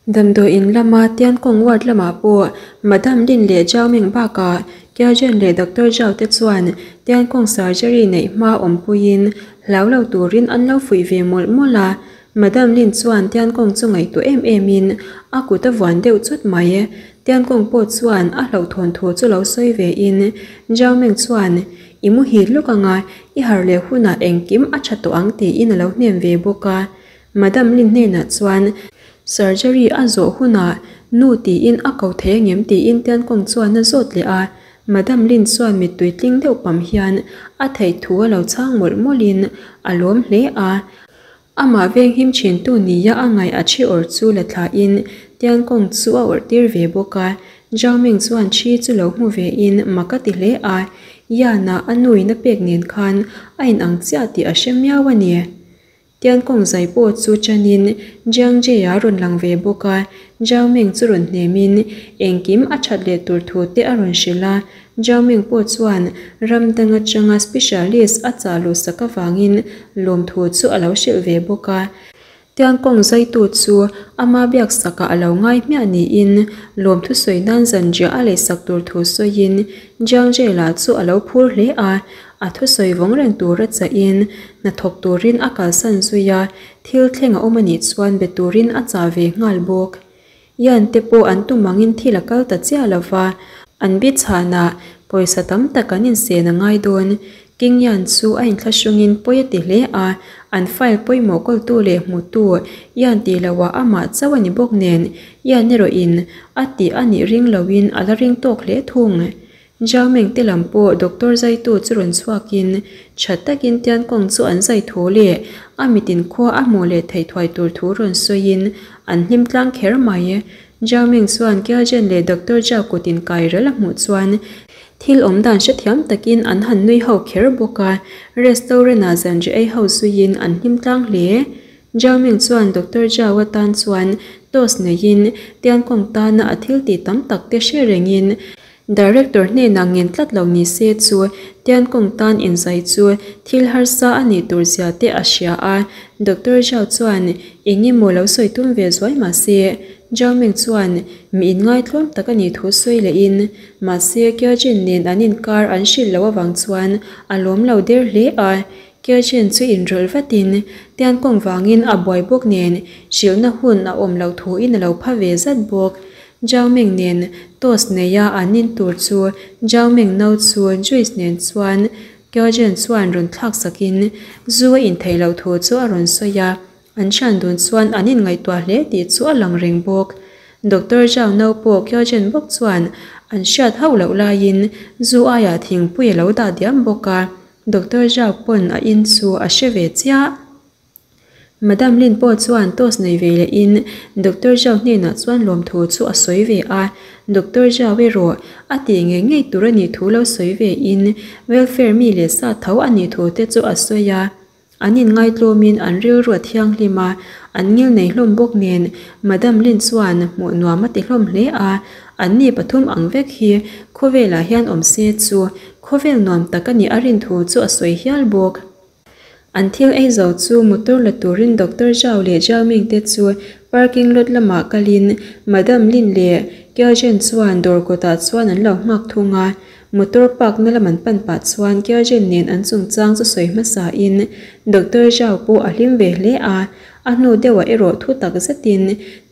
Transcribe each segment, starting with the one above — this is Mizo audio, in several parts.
Damdawiin lama Tiankawng ward lamah pawh Madam Lin leh Zhao Ming bakah Kiao Zhen leh Doctor Zhao te chuan Tiankawng surgery neih hma awmpuiin hlau lo turin an lo fuih ve mawlh mawlh a. Madam Lin chuan Tiankawng chu ngaihtuah em emin a kut a vuan deuh chut mai. Tiankawng pawh chuan a hlauhthawn thu chu lo sawi vein Zhao Ming chuan I muhil lawk anga i harh leh hunah engkim a tha tawh ang tiin a lo hnem ve bawk a. Madam Lin hnenah chuan surgery a zawh hunah nu tiin a ko thei angem tiin Tiankawng chuan a zawt leh a. Madam Lin chuan mittui tling deuh pam hian a theih thu a lo chhang mawlh mawlhin a lawm hle a. Amah venghim thintu nia a ngaih a thi awrh chu la thlahin Tiankawng chu a awrh tir ve bawk a. Zhao Ming chuan thi chu lo hmu vein mak a ti hle a. Yana a nuin a pek nen khan a inang chiah tih a hre miau a ni. Tiankawng zai pawh chu chanin Jiang Jie-a rawn lang ve bawk a, Zhao Ming chu rawn hnemin engkim a that leh tur thu te a rawn hrilh a, Zhao Ming pawh chuan ram dang atanga specialist a chah luh sak avangin lawmthu chu a lo hrilh ve bawk a. Tiankawng zaitu chu ama biak sakah a lo ngai hmiah niin lawmthu sawi nan zanriah a leisak tur thu sawiin Jiang Jie lah chu a lo phur hle a, A thusawi vawng reng tura chahin hnathawk turin a kalsan zui a, thil thleng a awm a nih chuan be turin a chah ve nghal bawk. Ian te pawh an tum angin thil a kal ta chiah lo va, an bi chhanah pawisa tam tak an insen a ngai dawn. King Ian chu a inthlahrungin pawi a ti hle a, an file pawimawh kawltu leh hmutu Ian tih loah amah chauh a ni bawk nen Ian erawhin a tih a nih ring loin a la ring tawk hle thung. Zhao Meng te lam pawh doctor zaitu chu rawn chhuakin tha takin Tiankawng chu an zai thu leh a mitin khua a hmuh leh theih thuai tur thu rawn sawiin an hlim tlang kher mai. Zhao Meng chuan Kiao Zhen leh Doctor Zhao kut inkai rel a hmuh chuan thil awm dan hrethiam takin an han nui ho kher bawk a, restaurant ah zanri ei ho zuiin an hlim tlang hle. Zhao Meng chuan Doctor Zhao atan chuan toast neiin Tiankawng tana a thil tih tam tak te hre rengin Director hnenah ngen tlat lo ni se chu Tiankawng tan inzai chu thil harsa a nih tur zia te a hria a, Doctor Zhao chuan eng emaw lo sawi tum ve zuai mah se, Zhao Ming chuan mi inngaithlawm tak a nih thu sawi lehin, mahse Kiao Jin nen an inkar an hrilh loh avang chuan a lawm lo der hle a, Kiao Jin chu inrawlh vatin Tiankawng vangin a buai bawk nen hrilhna hun a awm loh thuin a lo pha ve zat bawk. Zhao Ming nen toast neia an in tur chu Zhao Ming no chu juice nen chuan Kiao Zhen chuan rawn thlak sakin zu a in theih loh thu chu a rawn sawi a, an hran dun chuan an inngaihtuah hle tih chu a lang reng bawk. Doctor Zhao no pawh Kiao Zhen bawk chuan an hriat hauh loh laiin zu aiah thingpui a lo dah diam bawk a, Doctor Zhao pawn a in chu a hre ve chiah. Madam Lin pawh chuan toast nei ve lehin Doctor Zhao hnenah chuan lawmthu chu a sawi ve a, Doctor Zhao erawh a tih ngei ngei tur a nih thu lo sawi ve in welfare mi leh sa tho a nih thu te chu a sawi a. An inngaitlawmin an rilru a thianghlim a, an ngil nei hlawm bawk nen Madam Lin chuan hmuh nuam a ti hlawm hle a, an ni pathum ang vek hi khawvelah hian awm se chu khawvel nuam tak a nih a rin thu chu a sawi hial bawk. An thil ei zo chu motor la turin Doctor Zhao leh Zhao Ming te chu parking lot lamah kalin Madam Lin leh Kiao Zhen chuan dawr kawtah chuan an lo nghak thung a. Motor park na lam an pan pah chuan Kiao Zhen nen an chungchang chu sawi hmasa in Doctor Zhao pawh a hlim ve hle a. A hnu deuhah erawh thu tak zetin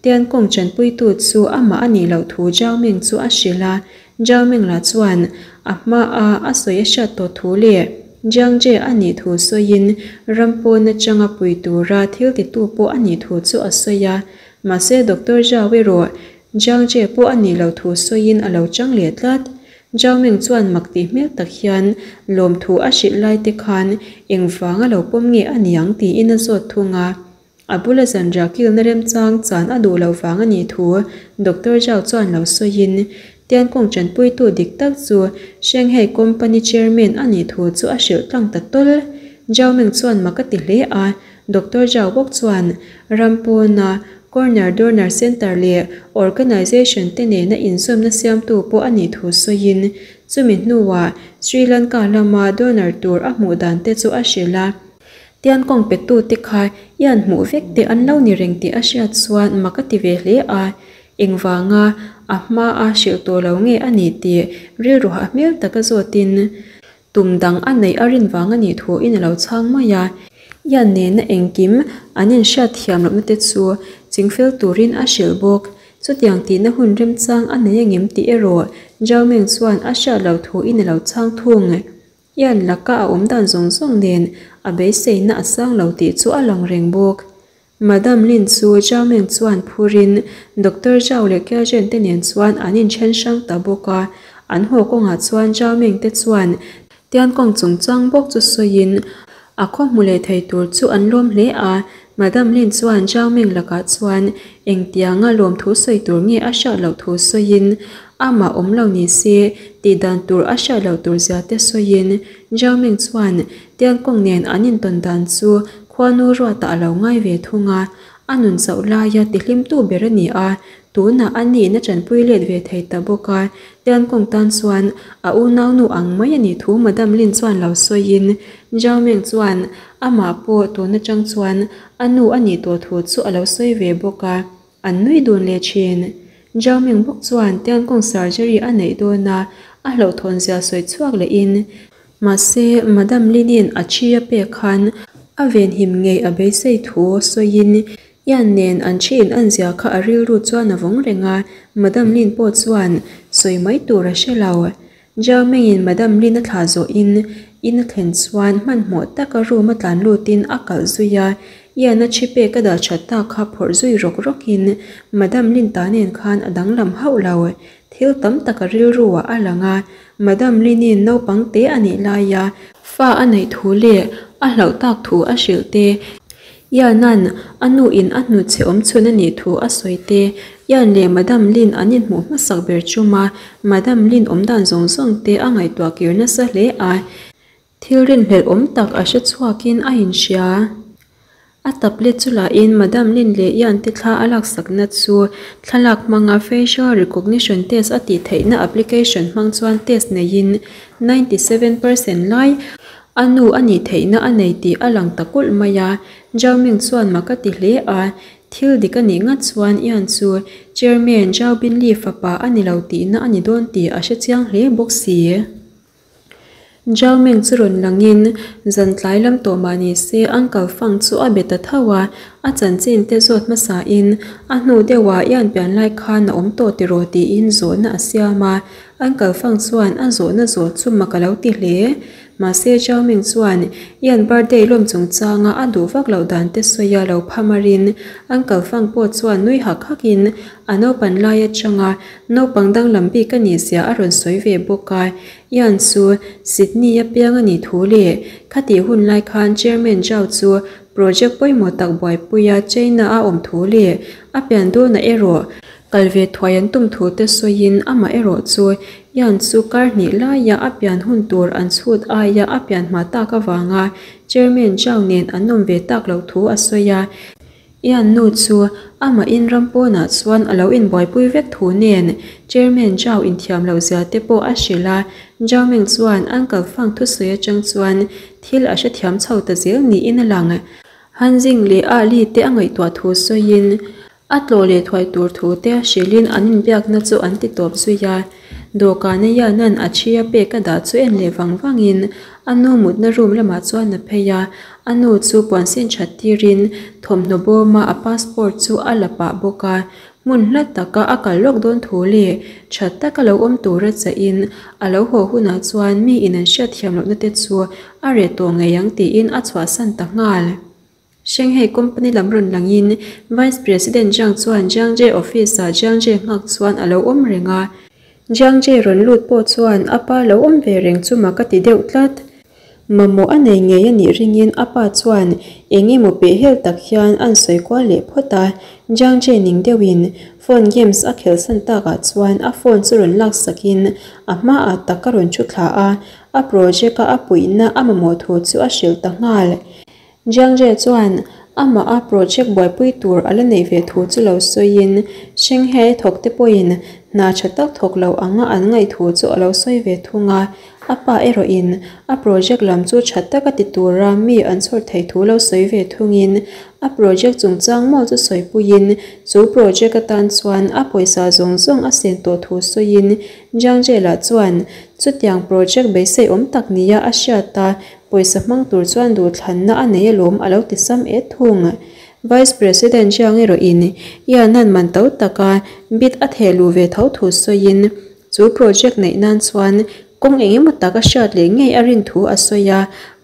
Tian Kong chanpuitu chu amah a nih loh thu Zhao Ming chu a hrilh a. Zhao Ming lah chuan a hmaa a sawi a hriat tawh thu leh Jiang Jie a nih thu sawiin ram pawn atanga pui tura thil titu pawh a nih thu chu a sawi a. Mahse Doctor Zhao erawh Jiang Jie pawh a nih loh thu sawiin a lo chang leh tlat. Zhao Ming chuan mak tih hmel tak hian lawmthu a hrilh lai te khan engvanga lo pawm nge a niang tiin a zawt thung a. A bula zanriah kilna remchang chan a duh loh vang a nih thu Doctor Zhao chuan lo sawiin, Tiankawng tanpuitu dik tak chu Shanghai Company Chairman a nih thu chu a hrilh tlang ta tawl. Zhao Ming chuan mak a ti hle a, Doctor Zhao bawk chuan ram pawna Corner Donor Center leh Organization te nena inzawmna siamtu pawh a nih thu sawiin, chumi hnuah Sri Lanka lama donor tur a hmuh dan te chu a hrilh a. Tiankawng petu te kha Ian hmuh vek te an lo ni reng tih a hriat chuan mak a ti ve hle a, engvanga a hma a hrilh tawh lo nge a nih tih rilru hah hmel taka zawtin tum dang a neih a rin vang a nih thuin a lo chhang mai a. Ian nena engkim an inhriat thiam lohna te chu chingfel turin a hrilh bawk. Chutiang tihna hun remchang a nei angem tih erawh Zhao Meng chuan a hriat loh thuin a lo chhang thung. Ian laka a awm dan zawng zawng nen a beiseina a sang lo tih chu a lang reng bawk. Madam Lin chu Zhao Meng chuan phurin Doctor Zhao leh Kia Zhen te nen chuan an inthen hrang ta bawk a. An haw kawngah chuan Zhao Meng te chuan Tiankawng chungchang bawk chu sawiin a khaw hmu leh thei tur chu an lawm hle a. Madam Lin chuan Zhao Meng lakah chuan engtianga lawmthu sawi tur nge a hriat loh thu sawiin amah awm lo ni se tih dan tur a hriat loh tur zia te sawiin Zhao Meng chuan Tiankawng nen an intawn dan chu Khuanu ruatah a lo ngai ve thung a, a nun chauh laia tihlimtu ber a ni a, tunah a niin a tanpui let ve thei ta bawk a, Tiankawng tan chuan a unaunu ang mai a nih thu Madam Lin chuan lo sawiin Zhao Meng chuan amah pawh tun atang chuan a nu a nih tawh thu chu a lo sawi ve bawk a, an nui dun leh thin. Zhao Meng bawk chuan Tiankawng surgery a neih dawn a, a hlauhthawn zia sawi chhuak lehin Mahse, Madam Linin a thi a pek khan a venhim ngei a beisei thu sawiin Ian nen an thi in an zia kha a rilru chuan a vawng reng a, Madam Lin pawh chuan sawi mai tur a hre lo. Zhao Mengin Madam Lin a thlah zawhin in a thlen chuan hmanhmawh taka room a tlan lutin a kalh zui a, Ian a thi pek a dah that tak kha phawrh zui rawk rawkin Madam Lin ta nen khan a danglam hauh lo. Thil tam tak a rilru ah a lang a, Madam Linin naupang te a nih laia fa a neih thu leh a hlauh tak thu a hrilh te, Ian-a'n a nu in a hnutchhe awm chhun a nih thu a sawi te, Ian leh Madam Lin an inhmuh hmasak ber chuma Madam Lin awmdan zawng zawng te a ngaihtuah kir nasa hle a, thil rinhlelh awm tak a hre chhuakin a inhria. A tablet chu lahin Madam Lin leh Ian te thla a laksakna chu thlalak hmanga facial recognition test a tih theihna application hmang chuan test neiin 97% lai a nu a nih theihna a nei tih a lang ta kulh mai a. Zhao Ming chuan mak a ti hle a, thil dik a nih ngat chuan Ian chu Chairman Zhao Binli fapa a ni lo tihna a ni dawn tih a hrechiang hle bawk si. Zhao Meng chu rawn langin zan tlai lam tawh mah ni se Uncle Fang chu a be ta tho a, a chanchin te zawt hmasain a hnu deuhah Ian pian lai khan a awm tawh tiraw tiin zawhna a siam a, Uncle Fang chuan a zawhna zawh chu mak a lo ti hle. Mahse Zhao Meng chuan Ian birthday lawm chungchanga a duh vak loh dan te sawi a lo phamarin Uncle Fang pawh chuan nui hak hakin a naupan lai atanga naupang danglam bik a nih zia a rawn sawi ve bawk a. Ian chu Sydney a piang a nih thu leh khatih hun lai khan Chairman Zhao chu project pawimawh tak buaipuia China a awm thu leh a pian dawnah erawh kal ve thuai an tum thu te sawiin amah erawh chu Ian chu kar hnih laia a pian hun tur an chhut aia a pian hma tak avanga Chairman Zhao nen an awm ve tak loh thu a sawi a. Ian nu chu amah in ram pawnah chuan a lo inbuaipui vek thu nen Chairman Zhao inthiam loh zia te pawh a hrilh a, Zhao Meng chuan Uncle Fang thusawi atang chuan thil a hrethiam chho ta zel niin a lang. Han Jing leh Ah Li te a ngaihtuah thu sawiin a tlawh leh thuai tur thu te a hrilhin an inbiakna chu an ti tawp zui a. Dawhkana Ian-a'n a thi a pek a dah chu en leh vang vangin a nu mutna room lamah chuan a phei a, A nu chu puansin that tirin thawmhnaw bawma a passport chu a la pah bawk a, hmun hla taka a kal lawk dawn thu leh tha taka lo awm tura chahin a lo haw hunah chuan mi in an hriatthiam lohna te chu a reh tawh ngei ang tiin a chhuahsan ta nghal. Shanghai company lam rawn langin Vice President Zhang chuan Jiang Jie office-ah Jiang Jie nghak chuan a lo awm reng a, Jiang Jie rawn lut pawh chuan a pa lo awm ve reng chu mak a ti deuh tlat. Mamawh a nei ngei a nih ringin a pa chuan eng emaw pehhel tak hian an sawi kual leh phawt a, Jiang Jie ning deuhin phone games a khelhsan takah chuan a phone chu rawn laksakin a hmaah tak a rawn thu thla a, a project-a a puihna a mamawh thu chu a hrilh ta nghal. Jiang Jie chuan amah a project buaipui tur a la neih ve thu chu lo sawiin Shanghai thawkte pawhin hna tha tak thawk lo anga an ngaih thu chu a lo sawi ve thung a. A pa erawhin a project lam chu tha taka ti tura mi an chhawr theih thu lo sawi ve thungin a project chungchang maw chu sawipuiin chu project atan chuan a pawisa zawng zawng a sen tawh thu sawiin Jiang Jela chuan chutiang project beisei awm tak nia a hriat a, pawisa hmang tur chuan duhthlanna a nei alawm a lo ti sam et thung. Vice President Jiang erawhin Yan-a'n man to taka bid a theh luh ve tho thu sawiin chu project neih nan chuan kawng eng emaw tak a hriat leh ngei a rin thu a sawi a,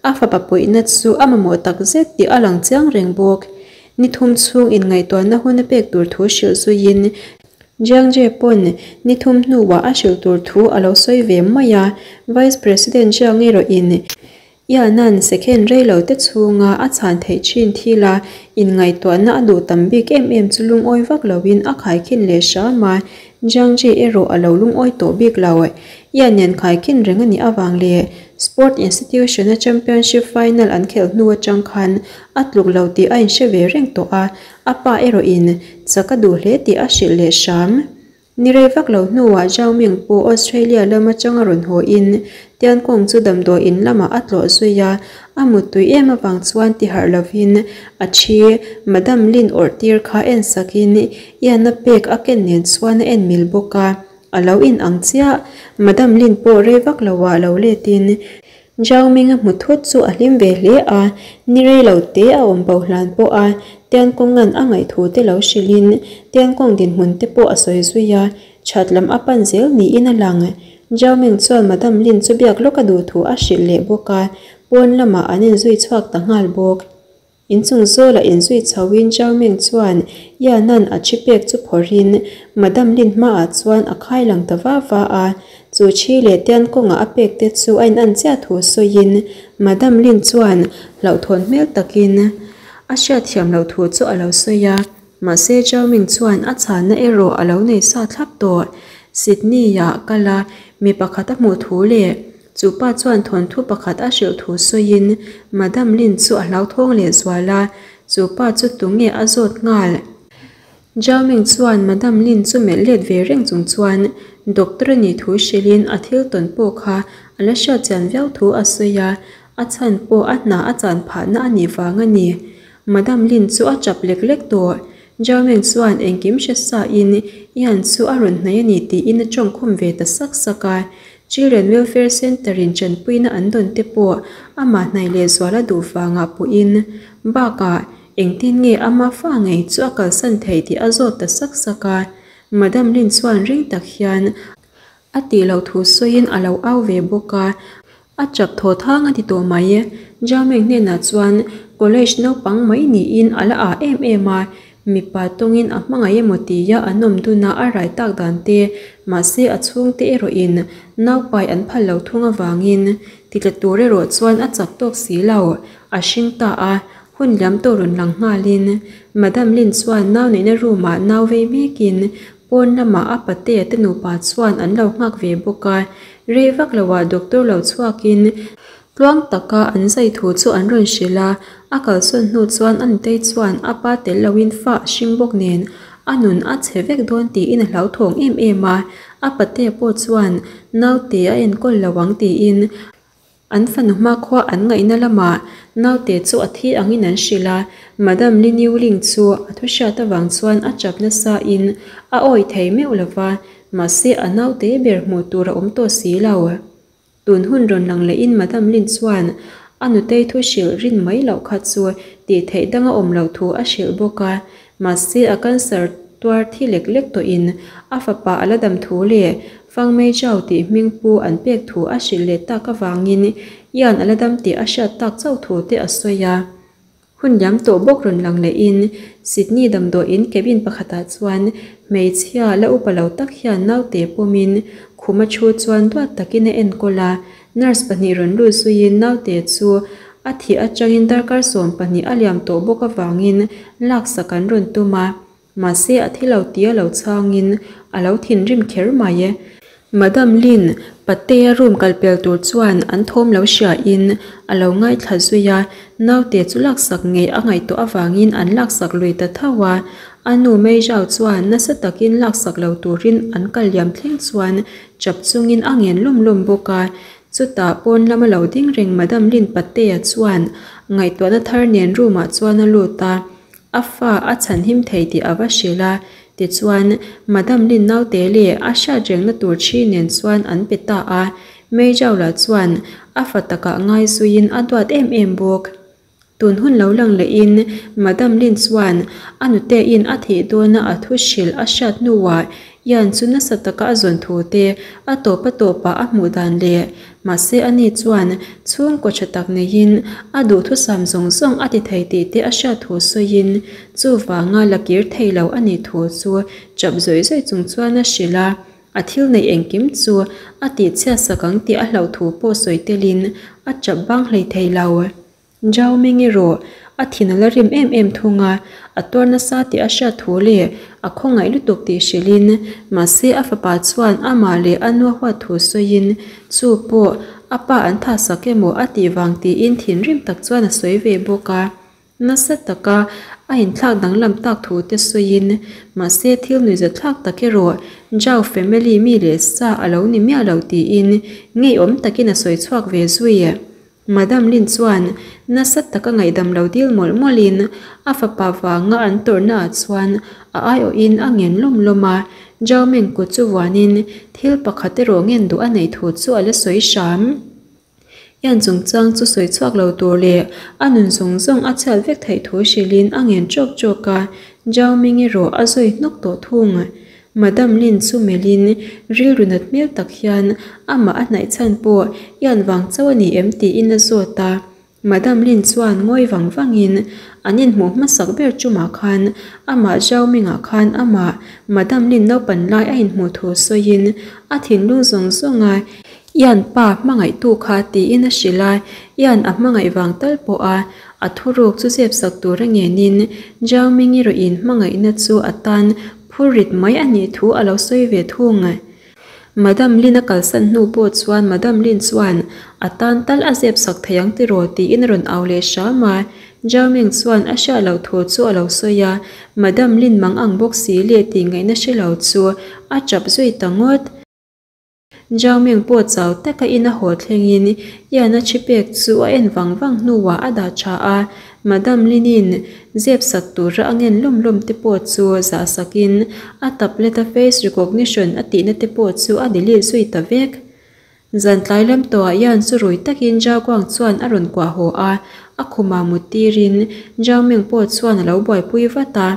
a fapa puihna chu a mamawh tak zet tih a lang chiang reng bawk. Ni thum chhung inngaihtuahna hun a pek tur thu hrilh zuiin Jiang Jie pawn ni thum hnuah a hrilh tur thu a lo sawi ve mai a, Vice President Jiang erawhin Iana'n second rei lo te chhunga a chhan theih thin thil a inngaihtuahna a duh tam bik em em chu lungawi vak loin a khaikhin leh hram a, Jiang Ji erawh a lo lungawi tawh bik lo. Ian nen khaikhin reng a nih avang leh Sport Institution-a Championship final an khelh hnu atang khan a tluk lo tih a inhre ve reng tawh a, a pa erawhin chak a duh hle tih a hrilh leh hram. Ni rei vak lo hnuah Zhao Ming pawh Australia lam atanga rawn haw in Tiankong chu damdawi in lamah a tlawh zui a, a muttui em avang chuan ti harh lovin a thi Madam Lin awrh tir kha en sakin Ian-a pek a ken nen chuan a en mil bawk a, a lo in ang chiah. Madam Lin pawh rei vak loah lo let in Zhao Ming-a hmu thut chu a hlim ve hle a, ni rei lo te a awm bo hlan pawh a Tiankawng-a'n a ngaihthu te lo hrilhin Tiankawng dinhmun te pawh a sawi zui a, that lam a pan zel niin a lang. Zhao Ming chuan Madam Lin chu biak lawk a duh thu a hrilh leh bawk a, pawn lamah an inzui chhuak ta nghal bawk. Inchung zawlah inzui chhoin Zhao Ming chuan Yan-a'n a thi pek chu phawrhin Madam Lin hmaah chuan a khai lang ta va va a. Chu thi leh Tian kawngah a pek te chu a inan chiah thu sawiin Madam Lin chuan hlauhthawn hmel takin a hriatthiam loh thu chu a lo sawi a. Mahse Zhao Ming chuan a chhanna erawh a lo nei sa thlap tawh. Sydney-ah kal a mi pakhat a hmuh thu leh Chu pa chuan thawnthu pakhat a hrilh thu sawiin Madam Lin chu a hlauthawng leh zual a, chu pa chu tunge a zawt nghal. Zhao Ming chuan Madam Lin chu melh let ve reng chung chuan Doctor a nih thu hrilhin a thil tawn pawh kha a la hriat chian viau thu a sawi a, a chhan pawh a hna a chan phahna a nih vang a ni. Madam Lin chu a chap lek lek tawh. Zhao Ming chuan engkim hre sa in Yan chu a rawn hnaih a ni tiin a tawngkhum ve ta sak sak a. Children Welfare Centre in tanpuina an dawn te pawh amah hnaih leh zual a duh vangah pawhin bakah engtin nge ama fa ngei chu a kalsan thei tih a zawt ta sak sak a. Madam Lin chuan ring tak hian a tih loh thu sawiin a lo au ve bawk a. A chap thaw thang a ti tawh mai. Zhao Meng hnenah chuan college naupang mai niin a la ah em em a, mipa tawngin a hmangaih emaw tia an awm dun a a rai tak dan te, mahse a chhungte erawhin naupai an phal lo thung avangin titla tur erawh chuan a chak tawk si lo, a hring ta a, hun liam tawh rawn lang nghalin Madam Lin chuan nau neihna room ah nau vei mekin Pawn lamah a patea te nupa chuan an lo nghak ve bawk a, rei vak loah doctor lo chhuakin tluang taka an zai thu chu an rawn hrilh a, a kalsawn hnu chuan a nutei chuan a pa tel loin fa a hring bawk nen a nun a chhe vek dawn tiin a hlauthawng em em a, a patea pawh chuan naute a enkawl lo ang tiin An fanu hmakhua an ngaihna lamah naute chu a thi angin an hrilh a, Madam Li Niuling chu a thu hriat avang chuan a chap nasa in a awih thei meuh lo va, mahse a naute ber hmuh tur a awm tawh si lo. Tun hun rawn lang lehin Madam Lin chuan a nutei thu hrilh rin mai loh kha chu tih theih dang a awm loh thu a hrilh bawk a, Mahse a cancer tuar thi lek lek tawhin a fapa a la dam thu leh Fang Mei Zhao tih hming pu an pek thu a hrilh leh tak avangin Ian a la dam tih a hriat tak chauh thu te a sawi a. Hun liam tawh bawk rawn lang lehin Sydney damdawiin cabin pakhatah chuan hmeichhia la upa lo tak hian naute pawmin khum a thu chuan duat takin a enkawl a. Nurse pahnih rawn lut zuiin naute chu a thih atangin darkar 12 a liam tawh bawk avangin laksak an rawn tum a, mahse a thi lo tia lo chhangin a lo thinrim kher mai. Madam Lin, Patea room kal pel tur chuan an thawm lo hriain a lo ngaithla zui a, naute chu laksak ngei a ngaihtuah avangin an laksak lui ta tho a, a nu Mei Zhao chuan nasa takin laksak lo turin an kal liam thleng chuan Chap chungin a ngen lawm lawm bawk a, Chutah pawn lama lo ding reng Madam Lin Patea chuan ngaihtuahna thar nen room ah chuan a lut a, a fa a chhanhim thei tih a va hrilh a. Tichuan, Madam Lin naute leh a hriat rengna tur thi nen chuan an pe ta a. Mei Zhao lah chuan a fa takah ngai zuiin a duat em em bawk. Tun hun lo lang lehin Madam Lin chuan a nute-in a thih dawna a thu hrilh a hriat hnuah Ian chu nasa taka a zawn thu te a tawp a tawpah a hmuh dan leh mahse ani chuan chhungkaw tha tak neiin a duhthusam zawng zawng a ti thei tih te a hriat thu sawiin chuvanga la kir thei lo a nih thu chu chap zawih zawih chung chuan a hrilh a. A thil neih engkim chu a tihchhiat sak ang tih a hlauh thu pawh sawi telin a chap bang hlei thei lo. Zhao Ming erawh a thin a la rim em em thung a, a tuar nasa tih a hriat thu leh a khawngaih lutuk tih hrilhin, mahse a fapa chuan amah leh a nu a huat thu sawiin chu pawh a pa an tha sak emaw a tih vang tiin thinrim tak chuan a sawi ve bawk a. Nasa taka a inthlak danglam tak thu te sawiin, mahse thil nuihzathlak tak erawh Zhao family mi leh sa a lo ni miah lo tiin ngeiawm takin a sawi chhuak ve zui. Madam Lin chuan nasa taka ngaihdam lo dil mawlh mawlhin a fapa vanga an tawrhna ah chuan a aiawhin a ngen lawm lawm a, Zhao Meng kut chu vuanin thil pakhat erawh ngen duh a neih thu chu a la sawi hram. Ian chungchang chu sawi chhuak lo tur leh a nun zawng zawng a chhiat vek theih thu hrilhin a ngen ṭawk ṭawk a, Zhao Meng erawh a zawi hnawk tawh thung. Madam Lin chu melhin rilru nat hmel tak hian amah a hnaih chhan pawh Ian vang chauh a ni em tiin a zawt a. Madam Lin chuan ngawi vang vangin an inhmuh hmasak ber chumah khan amah Zhao Ming-ah khan amah Madam Lin naupan lai a inhmuh thu sawiin a thinlung zawng zawnga Ian pa hmangaihtu kha tiin a hrilh a, Ian a hmangaih vang tal pawha a thuruk chu zep sak tur a ngenin Zhao Ming-i rawhin hmangaihna chu a tan Phur rit mai a nih thu a lo sawi ve thung. Madam Lin a kalsan hnu pawh chuan Madam Lin chuan a tan tal a zep sak thei ang tiraw tiin a rawn au leh hram a. Zhao Ming chuan a hriat loh thu chu a lo sawi a, Madam Lin mang ang bawk si leh tih ngaihna hre lo chu a tap zui ta ngawt. Zhao Ming pawh chau taka in a haw thlengin Ian-a thi pek chu a en vang vang hnuah a dah tha a, Madam Lin-in zep sak tura a ngen lawm lawm te pawh chu zah sakin a tablet-a face recognition a tihna te pawh chu a delete zui ta vek. Zan tlai lam tawhah Ian chu rui takin Zhao Guang chuan a rawn kuah haw a, a khumah mut tirin Zhao Ming pawh chuan a lo buaipui vat a,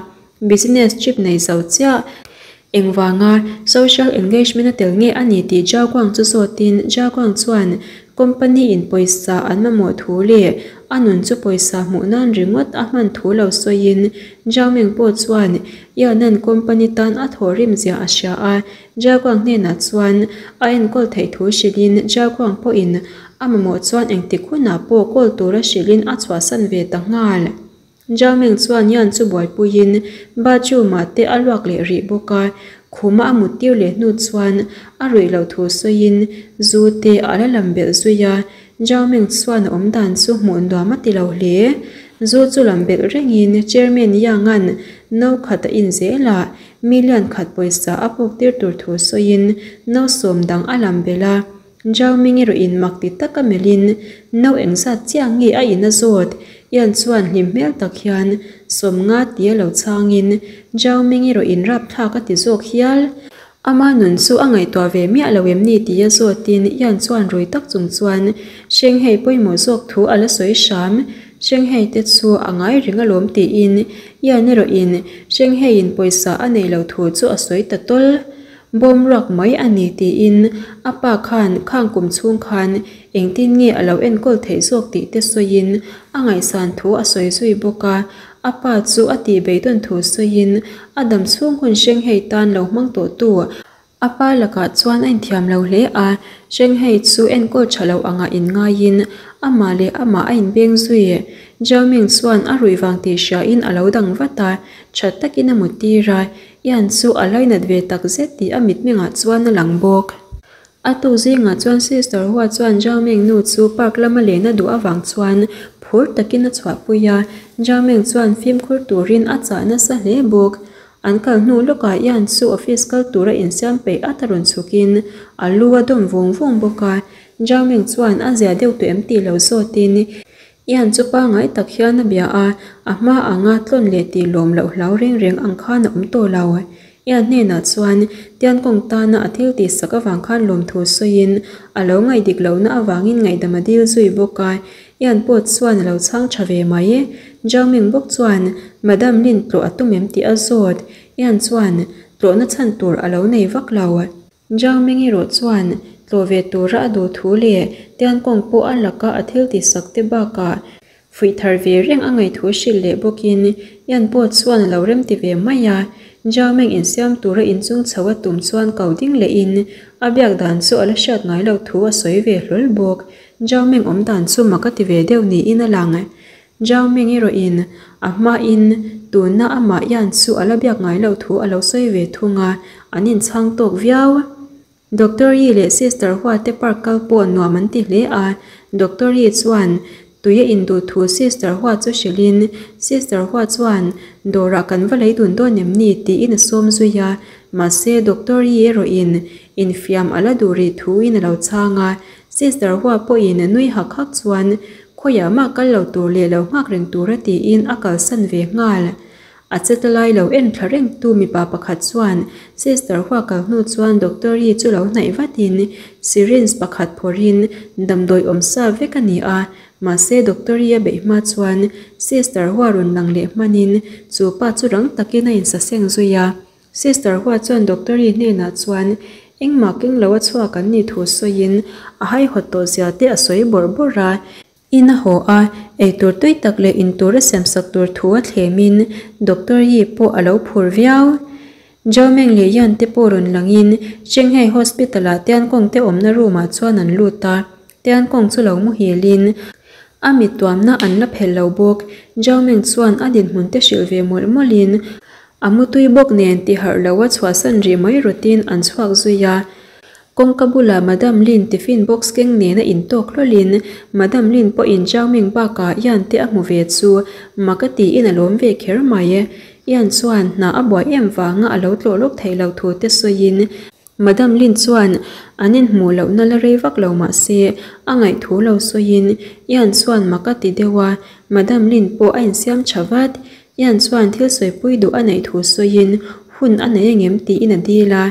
business trip nei zo chiah. Engvanga social engagement a tel nge a ni tih Zhao Guang chu zawtin Zhao Guang chuan company in pawisa an mamawh thu leh a nun chu pawisa hmuh nan ringawt a hman thu lo sawiin Zhao Ming pawh chuan Yanan company tan a thawhrim zia a hria a, Zhao Guang hnenah chuan a enkawl theih thu hrilhin Zhao Guang pawhin a mamawh chuan engtik hunah pawh kawl tura hrilhin a chhuahsan ve ta nghal. Zhao Ming chuan Yan chu buaipuiin bathroom-ah te a luak leh rih bawk a, khuma a mut tir leh hnu chuan a ruih loh thu sawiin zu te a la lam belh zui a, Zhao Ming chuan a awm dan chu hmuh nuam a ti lo hle. Zu chu lam belh rengin Chairman Yang-a'n no khat a in zel a, million khat pawisa a puk tir tur thu sawiin no sawm dang a lam belh a. Zhao Ming erawh in mak ti taka melhin no engzat chiah nge a in a zawt? Ian chuan hlim hmel tak hian sawmnga tia lo chhangin Zhao Ming erawh in rapthlak a ti zawk hial. Ama nun chu a ngaihtuah ve miah lo em ni tia zawtin Ian chuan rui tak chung chuan Shenghei pawimawh zawk thu a la sawi hram. Shenghei te chu a ngai reng alawm tiin Ian erawh in Shenghei in pawisa a neih loh thu chu a sawi ta tawl. Bawm ruak mai a ni tiin a pa khan khang kum chhung khan engtin nge a lo enkawl theih zawk tih te sawiin a ngaihsan thu a sawi zui bawk a. A pa chu a tih beidawn thu sawiin a dam chhung hun Shenghei tan lo hmang tawh tu a pa lakah chuan a inthiam lo hle a. Shenghei chu enkawl tha lo angah inngaiin amah leh amah a inbeng zui. Zhao Ming chuan a ruih vang tih hriain a lo dang vat a, tha takin a mut tir a. Ian chu a lainat ve tak zet tih a mitmengah chuan a lang bawk. A tuk zingah chuan Sister Hua chuan Zhao Meng nu chu park lama lehna duh avang chuan phur takin a chhuahpui a, Zhao Meng chuan fimkhur turin a chah nasa hle bawk. An kal hnu lawkah Ian chu office kal tura insiam peih at a rawn chhukin a lu a dawm vung vung bawk a. Zhao Ming chuan a zia deuh tawh em tih lo zawtin Ian chu pangngai tak hian a bia a, a hma anga tlawn leh tih lawm loh hlau reng reng ang khan a awm tawh lo. Ian hnenah chuan Tiankawng tana a thil tih sak avang khan lawmthu sawiin a lo ngaih dik lohna avangin ngaihdam a dil zui bawk a, Ian pawh chuan a lo chhang tha ve mai. Zhao Ming bawk chuan Madam Lin tlawh a tum em tih a zawt. Ian chuan tlawhna chhan tur a lo nei vak lo. Zhao Ming erawh chuan tlawh ve tura a duh thu leh Tiankawng pawh a laka a thil tih sak te bakah Fuih thar ve reng a ngaih thu hrilh leh bawkin Ian pawh chuan a lo remti ve mai a. Zhao Meng insiam tura inchung chho a tum chuan ko ding lehin a biak dan chu a la hriat ngai loh thu a sawi ve hlawl bawk. Zhao Meng awm dan chu mak a ti ve deuh niin a lang. Zhao Meng erawhin a hmain tuna amah Ian chu a la biak ngai loh thu a lo sawi ve thung a, an inchhang tawk viau. Doctor Yi leh Sister Hua te park kal pawh nuam an ti hle a, Doctor Yi chuan tui a induh thu Sister Hua chu hrilhin Sister Hua chuan dawrah kan va lei dun dawn em ni tiin a sawm zui a, mahse Doctor Yi erawhin infiam a la duh rih thuin a lo chhang a, Sister Hua pawhin nui hak hak chuan khawiah mah kal lo tur leh lo nghak reng tura tiin a kalsan ve nghal. A che ta lai lo en thla reng tu mipa pakhat chuan Sister Hua kal hnu chuan Doctor Yi chu lo hnaih vatin syringe pakhat phawrhin damdawi awm sa vek a ni a, mahse Doctor Yi a beih hma chuan Sister Hua rawn lang leh hmanin chu pa chu rang takin a insaseng zui a. Sister Hua chuan Doctor Yi hnenah chuan engmah keng lo a chhuak an nih thu sawiin a haihawt tawh zia te a sawi bawrh bawrh a. In a haw a, eitur tui tak leh intur a siamsak tur thu a thlemin Doctor Yi pawh a lo phur viau. Zhao Meng leh Yan te pawh rawn langin Shanghai Hospital ah Tiankong te awmna room ah chuan an lut a, Tiankong chu lo muhilin a mit tuamna an la phelh lo bawk. Zhao Meng chuan a dinhmun te hrilh ve mawlh mawlhin a mutui bawk nen tiharh lo a chhuahsan rih mai rawtin an chhuak zui a. Kawngka bulah Madam Lin tiffin box keng nena intawk hlawlhin Madam Lin pawhin Zhao Ming bakah Yan te a hmu ve chu mak a tiin a lawm ve kher mai. Yan chuan hna a buai em vanga a lo tlawh lawk theih loh thu te sawiin Madam Lin chuan an inhmuh lohna la rei vak lo mah se a ngaih thu lo sawiin Yan chuan mak a ti deuh a, Madam Lin pawh a insiam tha vat. Ian chuan thil sawipui duh a neih thu sawiin hun a nei angem tiin a dil a.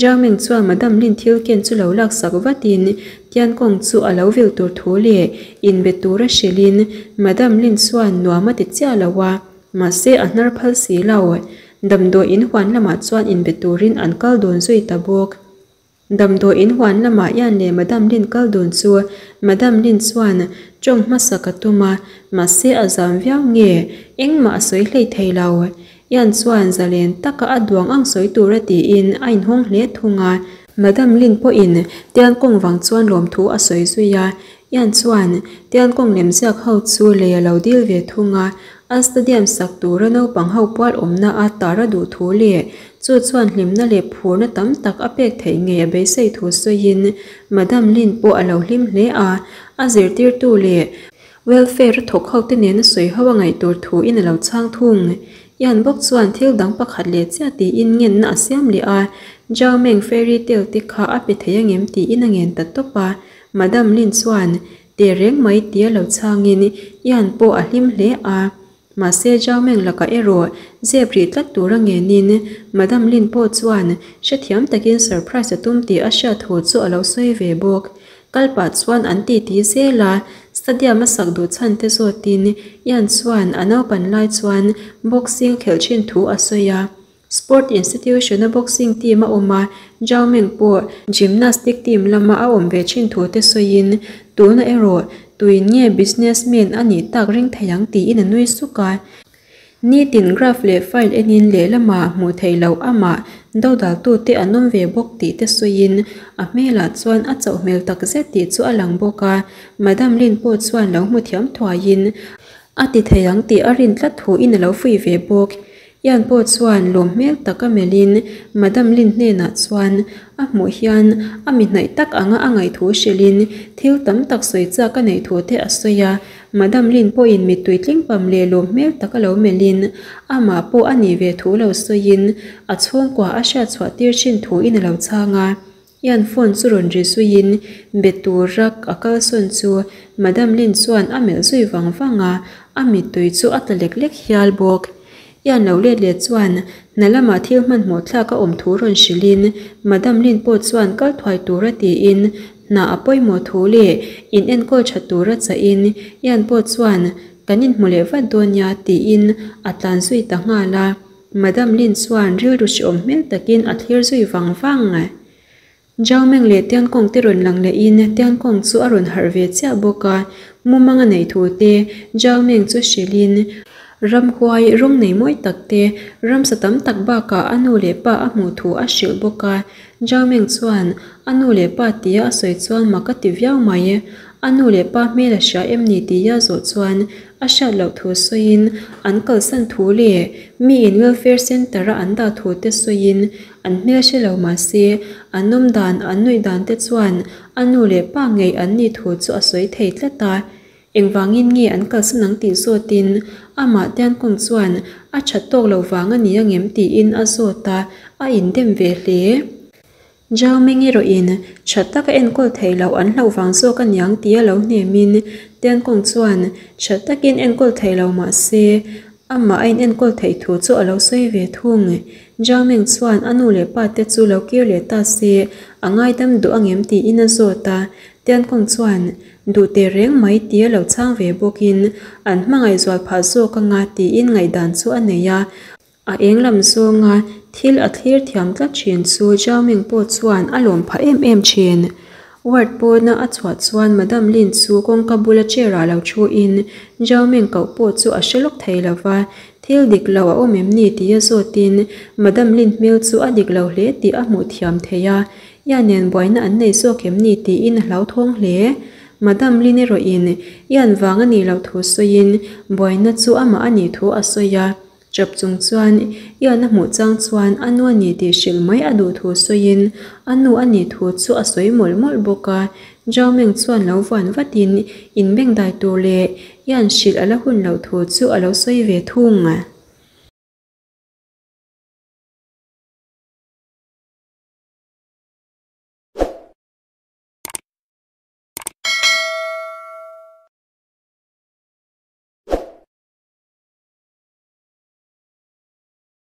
Zhao Ming chuan Madam Lin thil ken chu lo laksak vatin Tiankong chu a lo vil tur thu leh inbe tura hrilhin Madam Lin chuan nuam a ti chiah lo a, mahse a hnar phal si lo. Damdawi in huan lamah chuan inbe turin an kal dun zui ta bawk. Damdawi in huan lamah Ian leh Madam Lin kal dun chu Madam Lin chuan tawng hmasa ka tum a, mahse a zam viau nge engmah a sawi hlei thei lo. Ian chuan zalen taka a duang ang sawi tura tiin a inhawng hle thung a. Madam Lin pawhin Tiankawng vang chuan lawmthu a sawi zui a, Ian chuan Tiankawng lemziak ho chu lei a lo dil ve thung a, a stadium sak tura naupang ho pual awmna a tar a duh thu leh Chu chuan hlimna leh phurna tam tak a pek theih ngei a beisei thu sawiin Madam Lin pawh a lo hlim hle a, a zirtirtu leh welfare a thawk hote nena sawi ho a ngaih tur thuin a lo chhang thung. Ian bawk chuan thil dang pakhat leh chiah tiin ngenna a siam leh a, Zhao Meng fairy tale te kha a pe thei angem tiin a ngen ta tawp a, Madam Lin chuan teh reng mai tia lo chhangin Ian pawh a hlim hle a. Mahse Zhao Meng lakah erawh zep rih tlat tura ngenin Madam Lin pawh chuan hrethiam takin surprise a tum tih a hriat thu chu a lo sawi ve bawk. Kal pah chuan an titi zel a, stadium a sak duh chhan te zawtin Ian chuan a naupan lai chuan boxing khelh thin thu a sawi a. Sport institution a boxing team a awm a, Zhao Meng pawh gymnastic team lama a awm ve thin thu te sawiin tuna erawh tuin nge businessman a nih tak ring thei ang tiin a nui suk a. Nitin graph leh file enin lehlamah hmuh theih loh amah dodaltute an awm ve bawk tih te sawiin a hmelah chuan a chauh hmel takzet tih chu a lang bawk a, Madam Lin pawh chuan lo hmu thiam thuaiin a ti thei ang tih a rin tlat thuin a lo fuih ve bawk. Ian pawh chuan lawm hmel taka melhin Madam Lin hnenah chuan a hmuh hian a mi hnaih tak anga a ngaih thu hrilhin thil tam tak sawi chak a neih thu te a sawi a. Madam Lin pawhin mittui tling pam leh lawm hmel taka lo melhin amah pawh a nih ve thu lo sawiin a chhungkua a hriatchhuah tir thin thuin a lo chhang a. Ian phone chu rawn ri zuiin be tura a kalsawn chu Madam Lin chuan a melh zui vang vang a, a mittui chu a tla lek lek hial bawk. Ian lo let leh chuan hna lamah thil hmanhmawh thlak a awm thu rawn hrilhin Madam Lin pawh chuan kal thuai tura tiin hna a pawimawh thu leh in enkawl tha tura chahin Ian pawh chuan kan inhmu leh vat dawn nia tiin a tlan zui ta nghal a. Madam Lin chuan rilru hreawm hmel takin a thlir zui vang vang. Zhao Meng leh Tian Kong te rawn lang lehin Tian Kong chu a rawn harh ve chiah bawk a, mumang a neih thu te Zhao Meng chu hrilhin, ramhuai rawng nei mawi tak te ramsa tam tak bakah a nu leh pa a hmuh thu a hrilh bawk a. Zhao Meng chuan a nu leh pa tia a sawi chuan mak a ti viau mai. A nu leh pa hmel a hria em ni tia zawh chuan a hriat loh thu sawiin an kalsan thu leh miin welfare centre-a an dah thu te sawiin An hmel hre lo mahse, an awm dan, an nuih dan te chuan a nu leh pa ngei an nih thu chu a sawi thei tlat a. Engvangin nge an kalsan ang tih zawtin amah Tiankawng chuan a that tawk lo vang a ni angem tiin a zawt a, a indem ve hle. Zhao Ming erawhin tha taka enkawl theih loh an hlauh vang zawk a niang tia lo hnemin Tiankawng chuan tha takin enkawl theih lo mahse, amah a inenkawl theih thu chu a lo sawi ve thung. Zhao Ming chuan a nu leh pa te chu lo kir leh ta se, a ngaidam duh angem tiin a zawt a. Tian Kong chuan, Duh teh reng mai tia lo chhang ve bawkin, an hmangaih zual phah zawk anga tiin ngaihdan chu a nei a. A eng lam zawnga thil a thlir thiam tlat thin chu Zhao Ming pawh chuan a lawm phah em em thin. Ward pawna a chhuah chuan Madam Lin chu kawngka bula chair ah lo thu in Zhao Ming koh pawh chu a hre lawk thei lova, Thil dik lo a awm em ni tia zawtin Madam Lin hmel chu a dik lo hle tih a hmuh thiam thei a, Ian nen buaina an nei zawk em ni tiin a hlauthawng hle. Madam Lin erawhin Ian vang a nih loh thu sawiin buaina chu amah a nih thu a sawi a, chap chung chuan Ian a hmuh chang chuan a nu a ni tih hrilh mai a duh thu sawiin a nu a nih thu chu a sawi mawlh mawlh bawk a. Zhao Meng chuan lo vuan vatin inbengdai tur leh Ian hrilh a la hun loh thu chu a lo sawi ve thung.